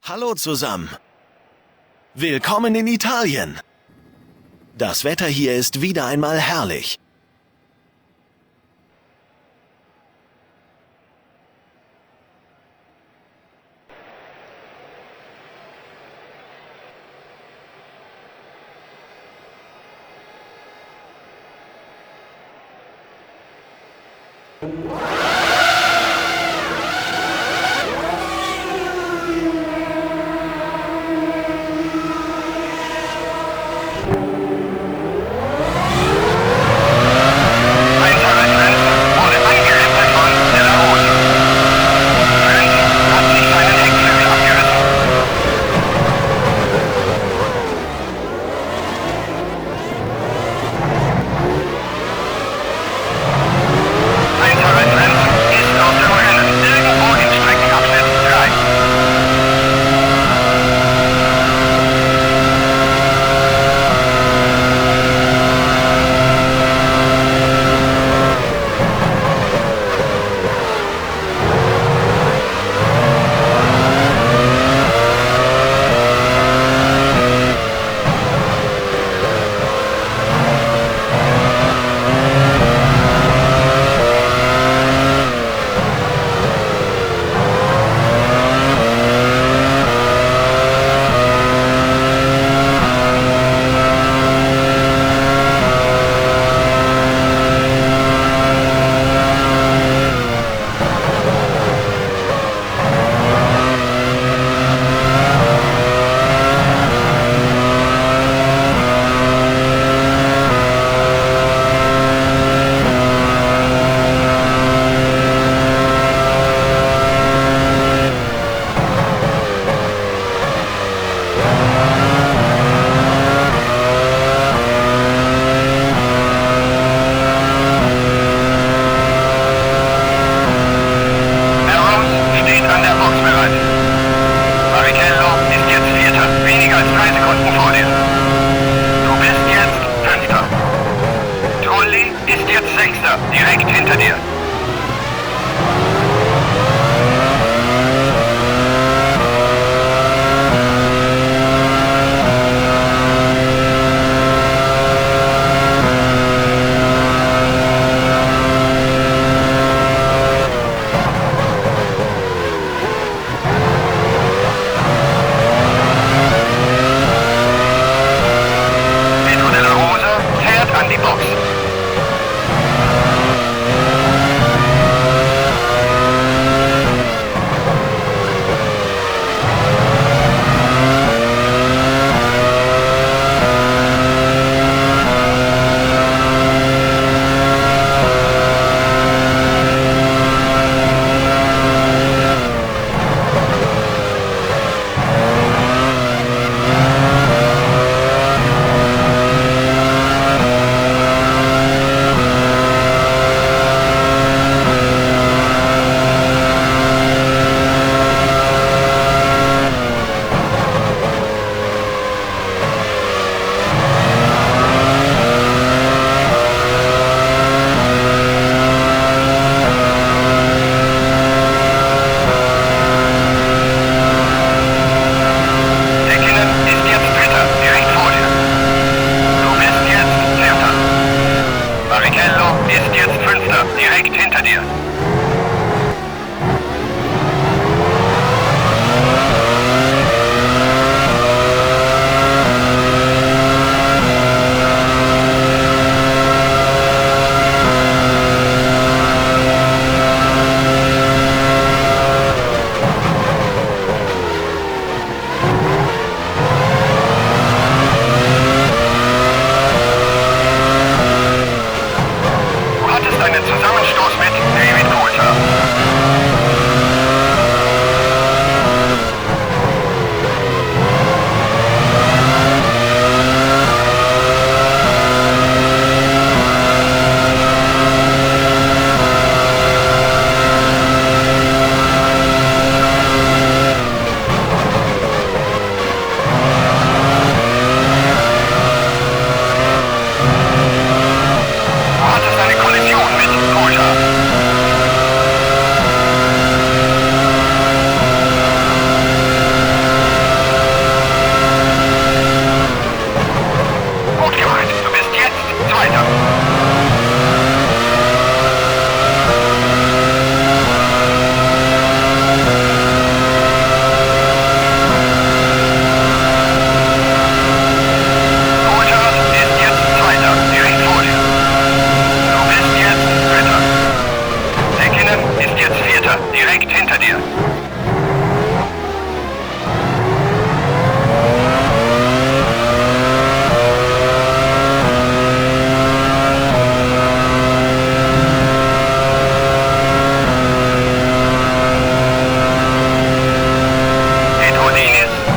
Hallo zusammen. Willkommen in Italien. Das Wetter hier ist wieder einmal herrlich. Ein Frenz wurde angerissen von De La Rose. Frenz hat sich seinen Heckflügel abgerissen. Ein Frenz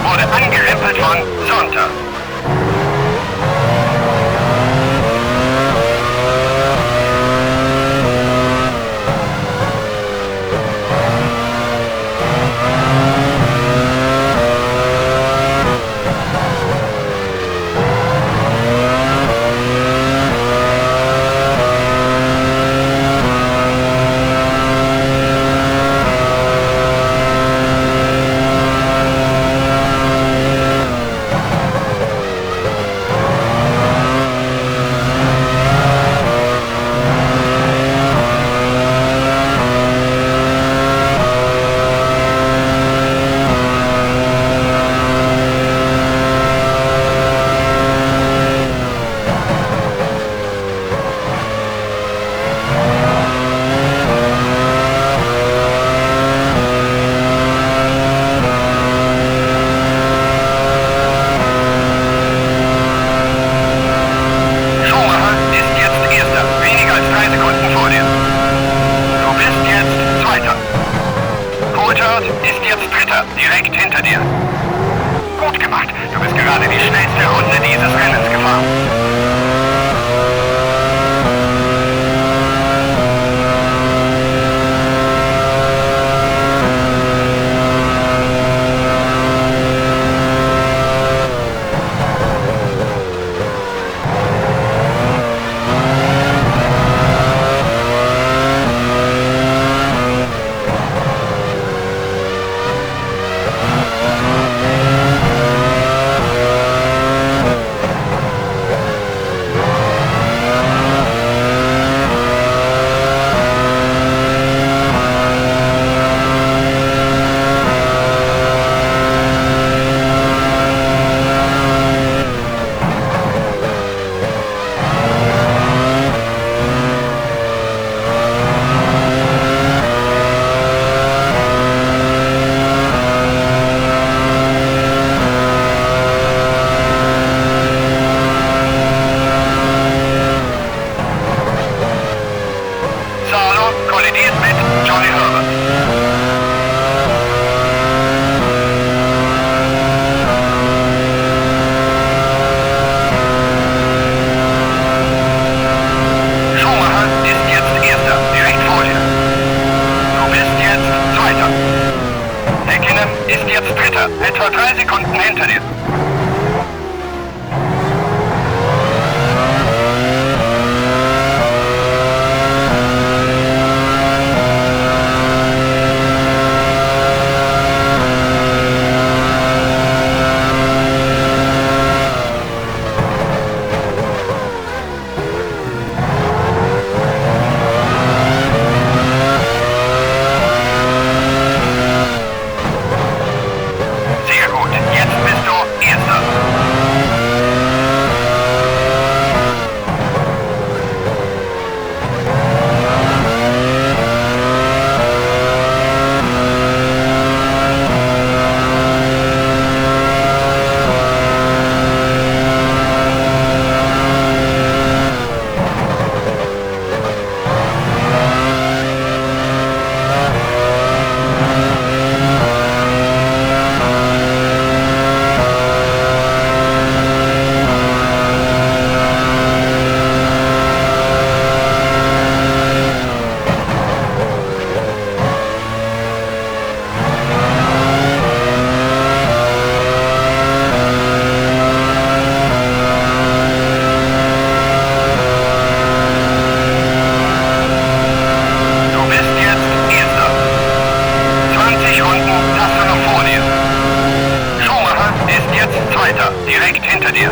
Wurde angerempelt von Zonta. Schumacher ist jetzt Erster, weniger als 3 Sekunden vor dir. Du bist jetzt Zweiter. Coulthard ist jetzt Dritter, direkt hinter dir. Gut gemacht, du bist gerade die schnellste Runde dieses Rennens gefahren. Salo kollidiert mit Johnny Herbert. Schumacher ist jetzt Erster, direkt vor dir. Du bist jetzt Zweiter. Häkkinen ist jetzt Dritter, etwa 3 Sekunden hinter dir. Sehr gut, jetzt bist du Erster. Du bist jetzt Erster. 20 Runden hast du noch vor dir. Schumacher ist jetzt Zweiter, direkt hinter dir.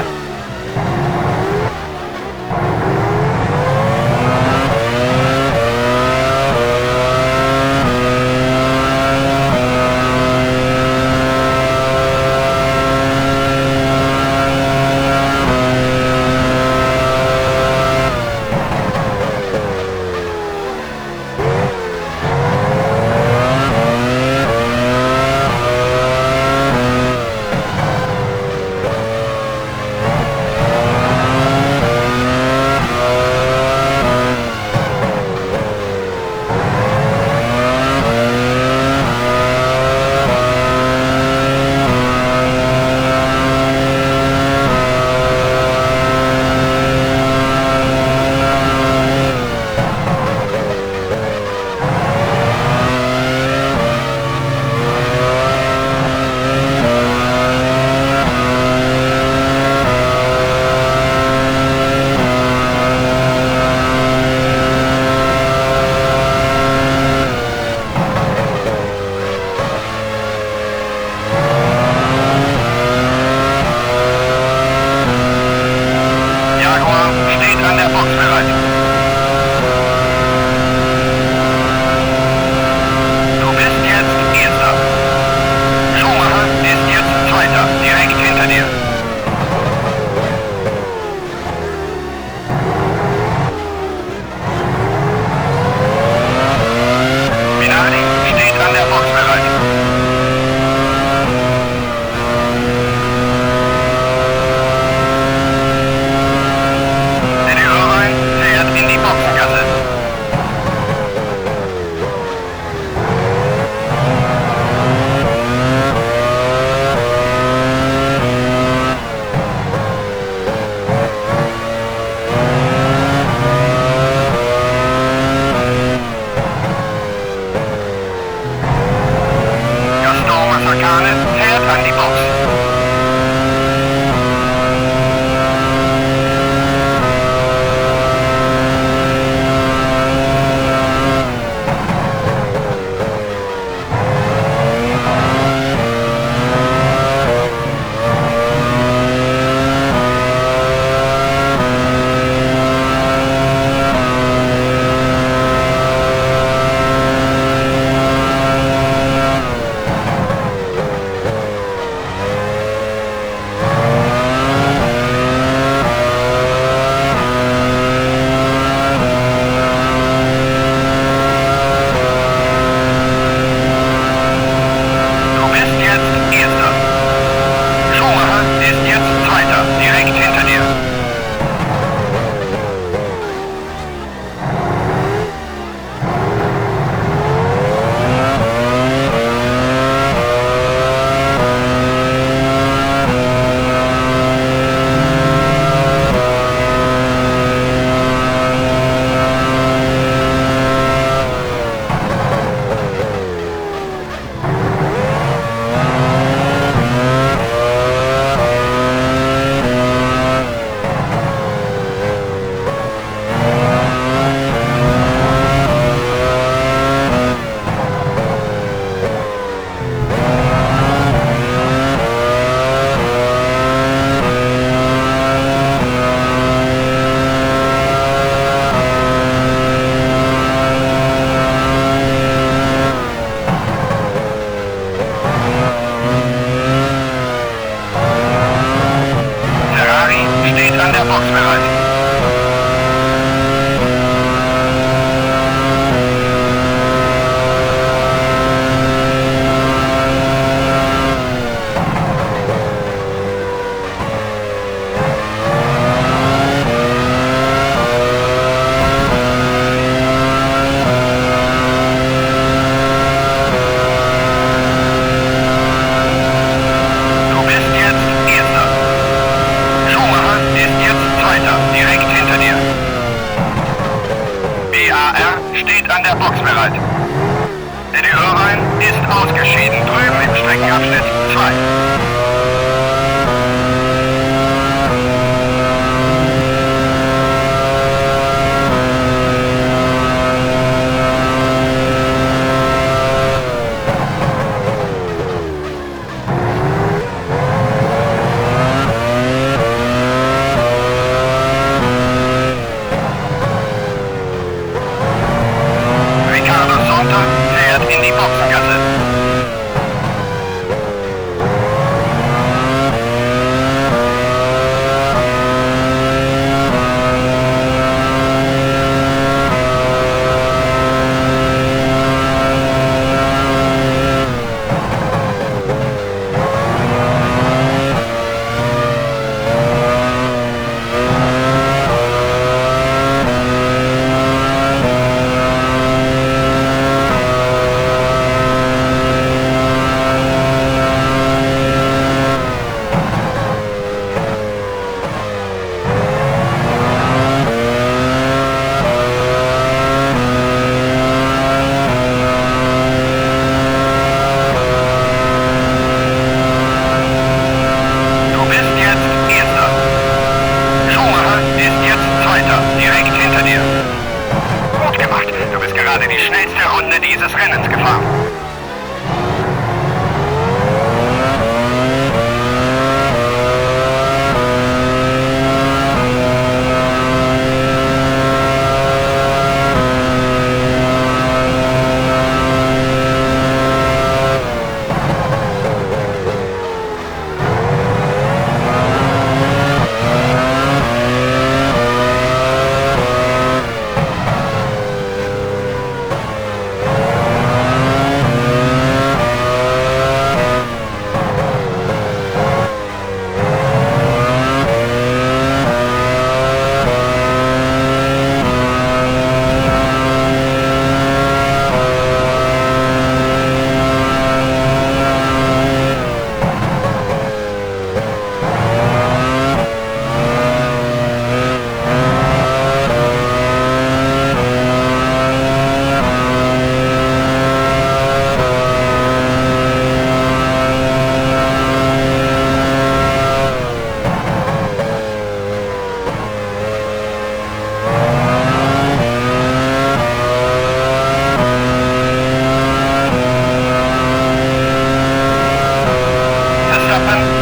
an die Box. Du bist jetzt Erster. Schumacher ist jetzt Zweiter, direkt hinter dir. Ferrari steht an der Box bereit. Du bist jetzt Erster. Schumacher ist jetzt Zweiter,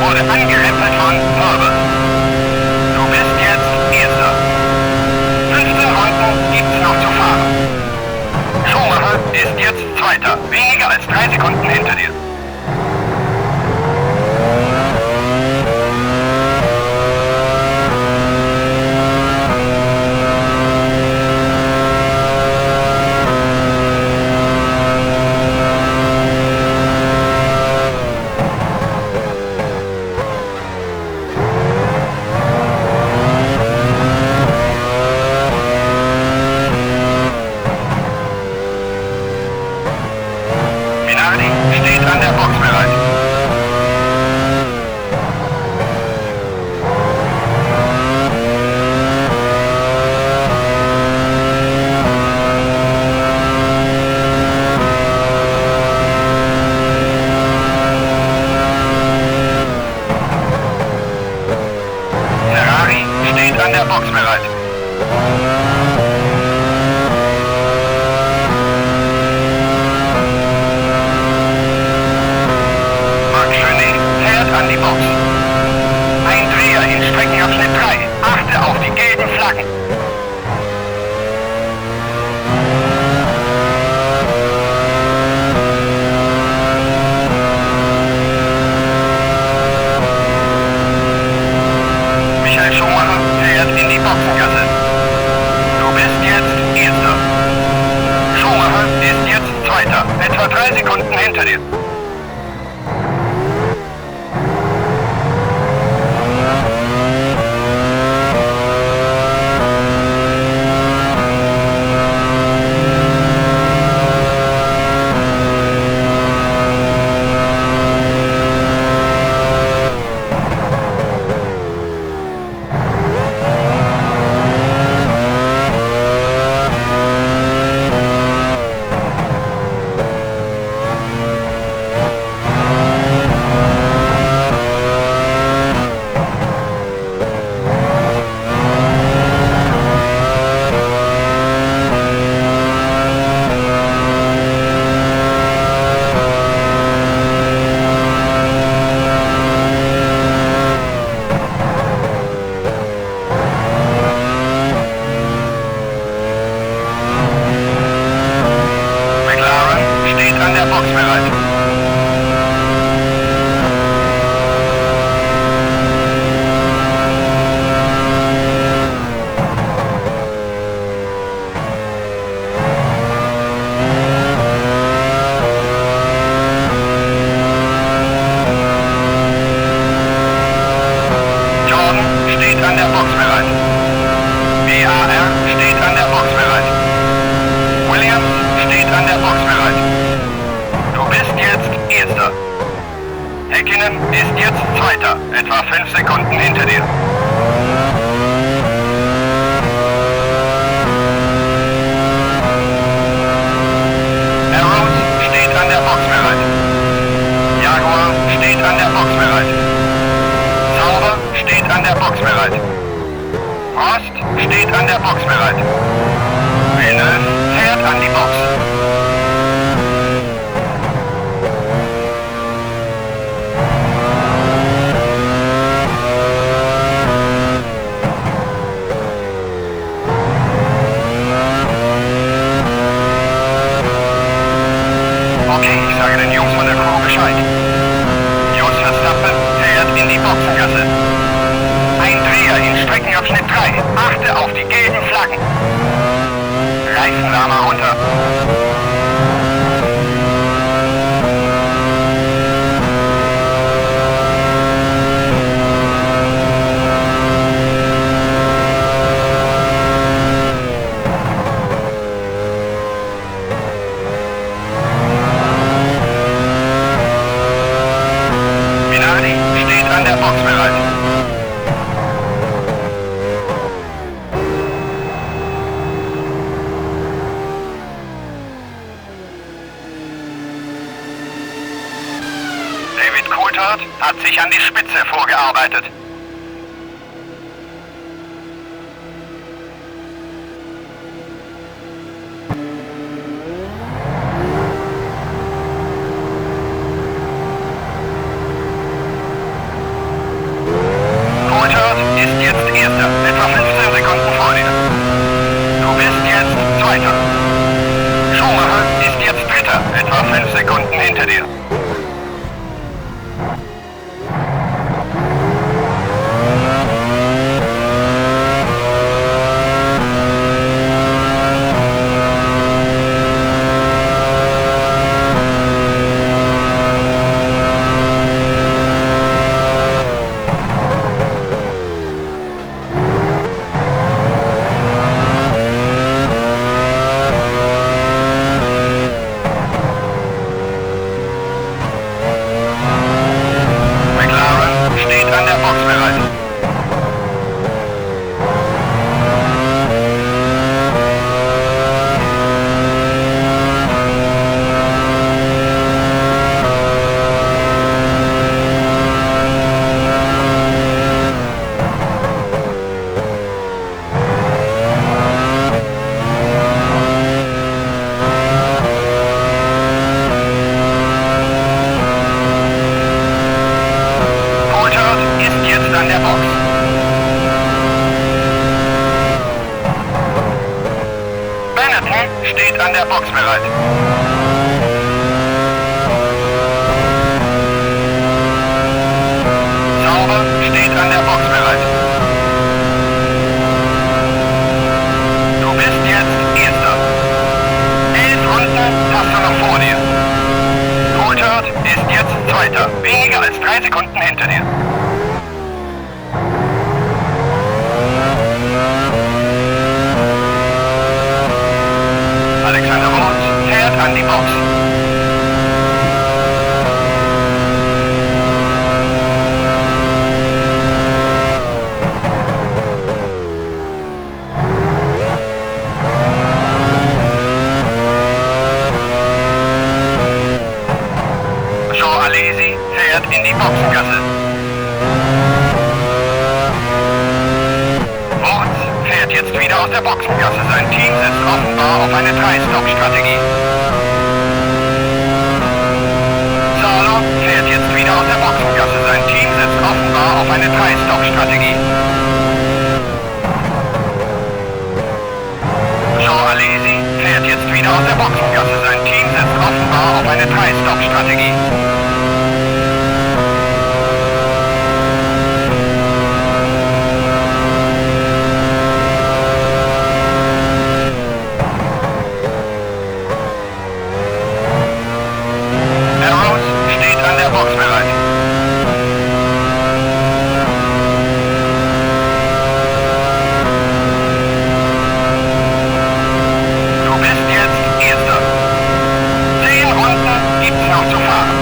Wurde angerempelt von Herbert. Du bist jetzt Erster. 15 Runden gibt's noch zu fahren. Schumacher ist jetzt Zweiter. Weniger als 3 Sekunden hinter dir. Minardi steht an der Box bereit. Ferrari steht an der Box bereit. Marc Genet fährt an die Box. Ein Dreher in Streckenabschnitt 3. Achte auf die gelben Flaggen. Michael Schumacher fährt in die Boxengasse. Du bist jetzt Erster. Schumacher ist jetzt Zweiter. Etwa 3 Sekunden hinter dir. McLaren steht an der Box bereit. Jordan steht an der Box bereit. BAR steht an der Box bereit. Williams steht an der Box bereit. Du bist jetzt Erster. Häkkinen ist jetzt Zweiter, etwa 5 Sekunden hinter dir. Arrows steht an der Box bereit. Jaguar steht an der Box bereit. Sauber steht an der Box bereit. Prost steht an der Box bereit. Villeneuve fährt an die Box. Okay, ich sage den Jungs von der Crew Bescheid. Jos Verstappen fährt in die Boxengasse. Ein Dreher in Streckenabschnitt 3. Achte auf die gelben Flaggen. Reifenwärmer runter. Minardi steht an der Box bereit. David Coulthard hat sich an die Spitze vorgearbeitet. Zweiter. Schumacher ist jetzt Dritter, etwa 5 Sekunden hinter dir. McLaren steht an der Box bereit. Coulthard ist jetzt an der Box. Benetton steht an der Box bereit. Sauber steht an der Box bereit. Du bist jetzt Erster. 11 Runden hast du noch vor dir. Coulthard ist jetzt Zweiter, weniger als 3 Sekunden hinter dir. Alexander Wurz fährt an die Box. Jean Alesi fährt in die Boxengasse. Wurz fährt jetzt wieder aus der Boxengasse. Sein Team setzt offenbar auf eine 3-Stop-Strategie. Salo fährt jetzt wieder aus der Boxengasse. Sein Team setzt offenbar auf eine 3-Stop-Strategie. Jean Alesi fährt jetzt wieder aus der Boxengasse. Sein Team setzt offenbar auf eine 3-Stop-Strategie. Arrows steht an der Box bereit. Du bist jetzt Erster. 10 Runden gibt's noch zu fahren.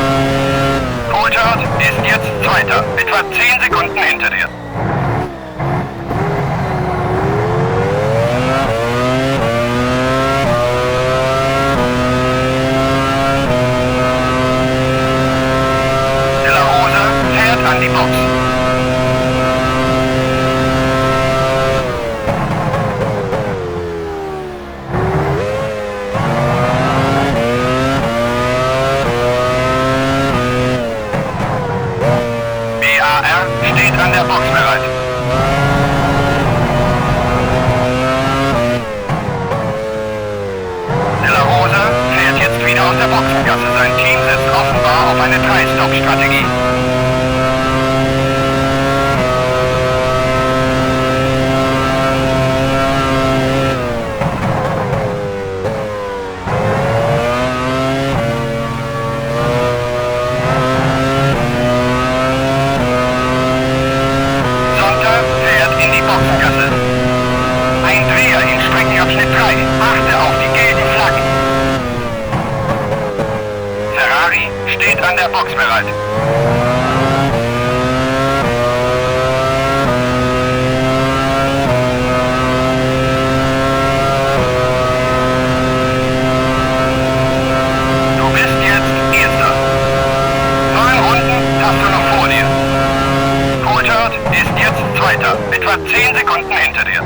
Coulthard ist jetzt Zweiter, etwa 10 Sekunden hinter dir. De La Rosa fährt an die Box. BAR steht an der Box bereit. De La Rosa fährt jetzt wieder aus der Boxengasse. Sein Team setzt offenbar auf eine 3-Stop-Strategie. Sonntag fährt in die Boxengasse. Ein Dreher in Streckenabschnitt 3. Achte auf die gelben Flaggen. Ferrari steht an der Box bereit. Du bist jetzt Erster. 9 Runden hast du noch vor dir. Coulthard ist jetzt Zweiter, etwa 10 Sekunden hinter dir.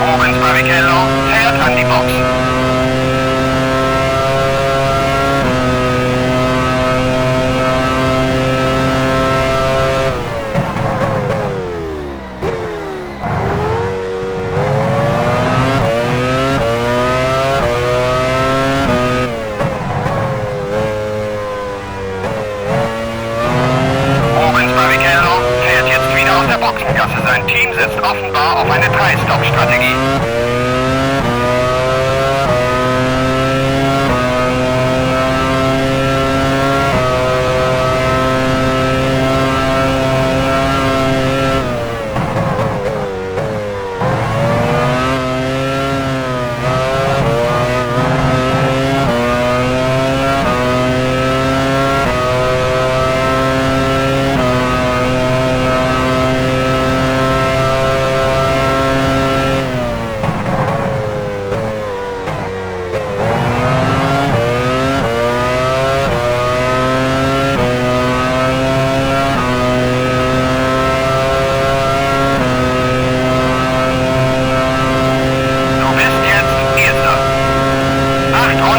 Rubens Barrichello fährt an die Box.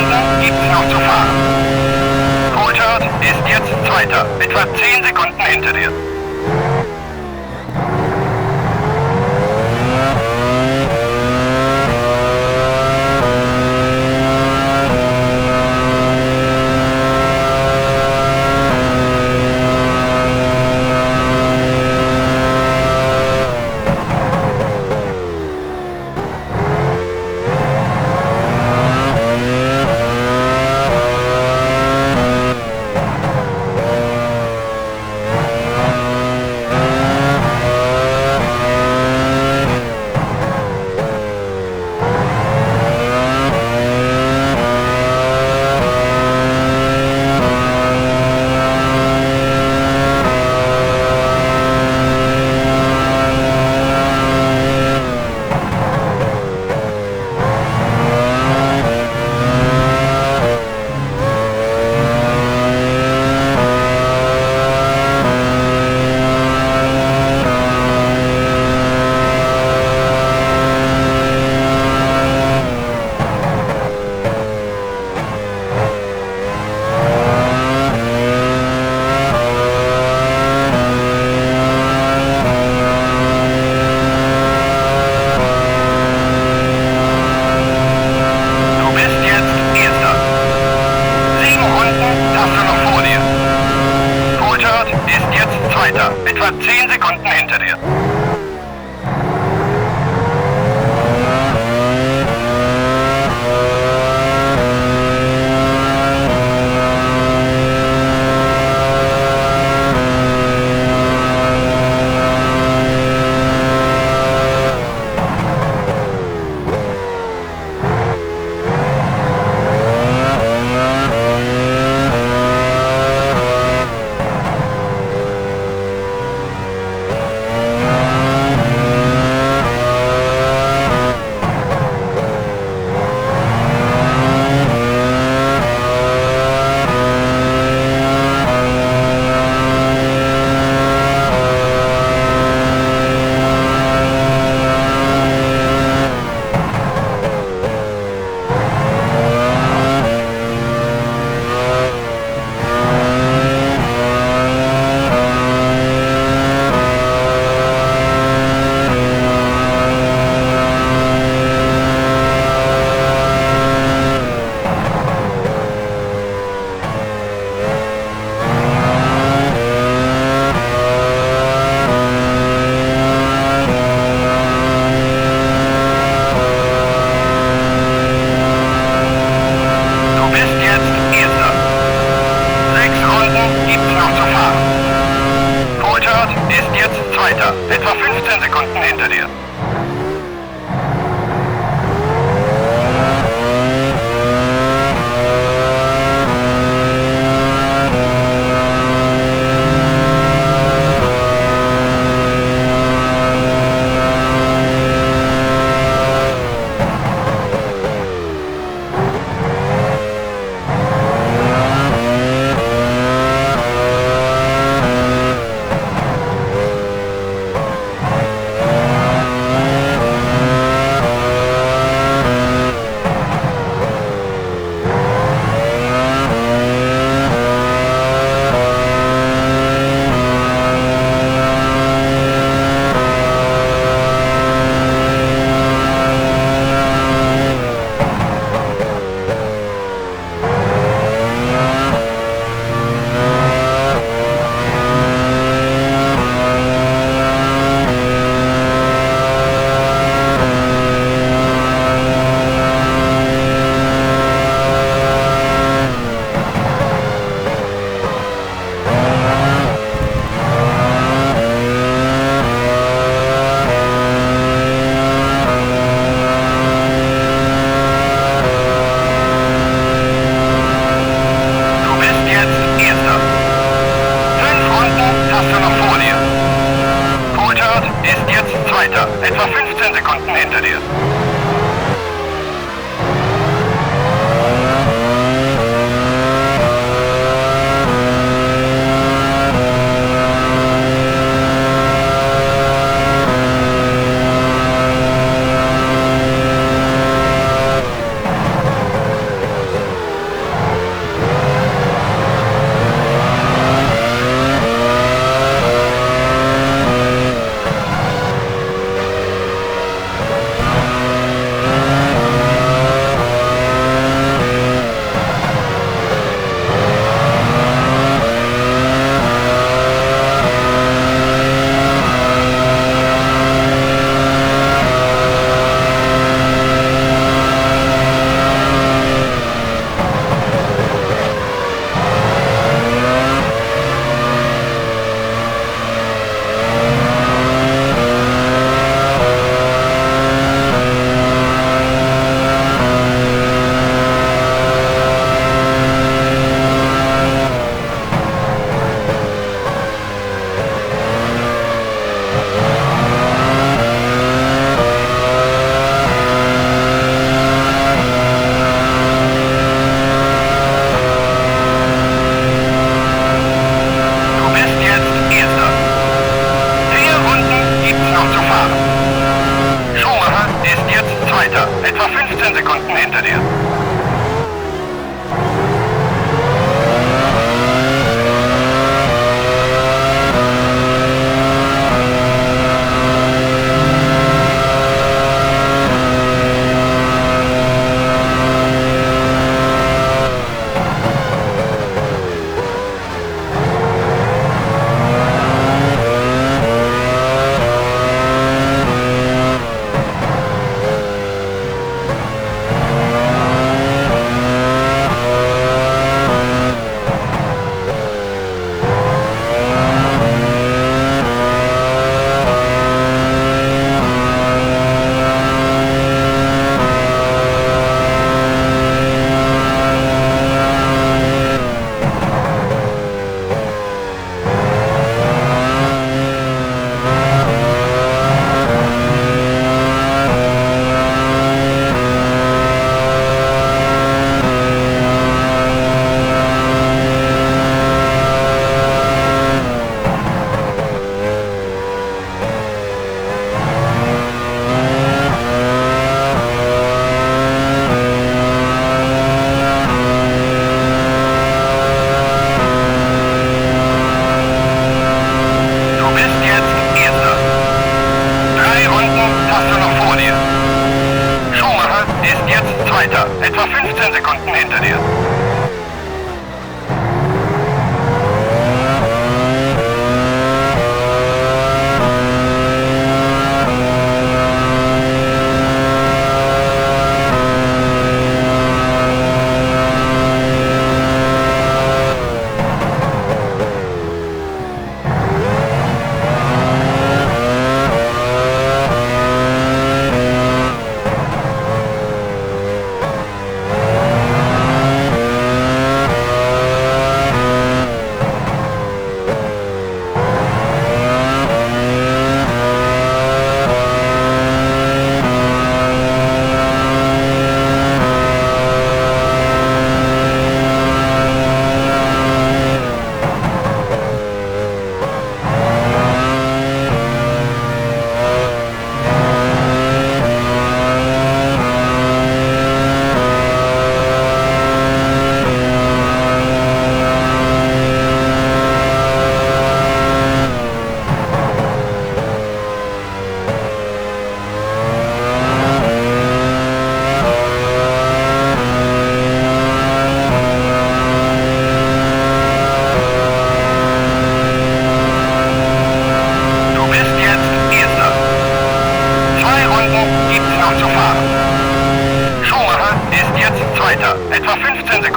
Runden gibt's noch zu fahren. Coulthard ist jetzt Zweiter, etwa 10 Sekunden hinter dir.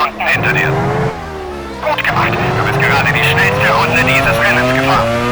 Sekunden hinter dir. Gut gemacht. Du bist gerade die schnellste Runde dieses Rennens gefahren.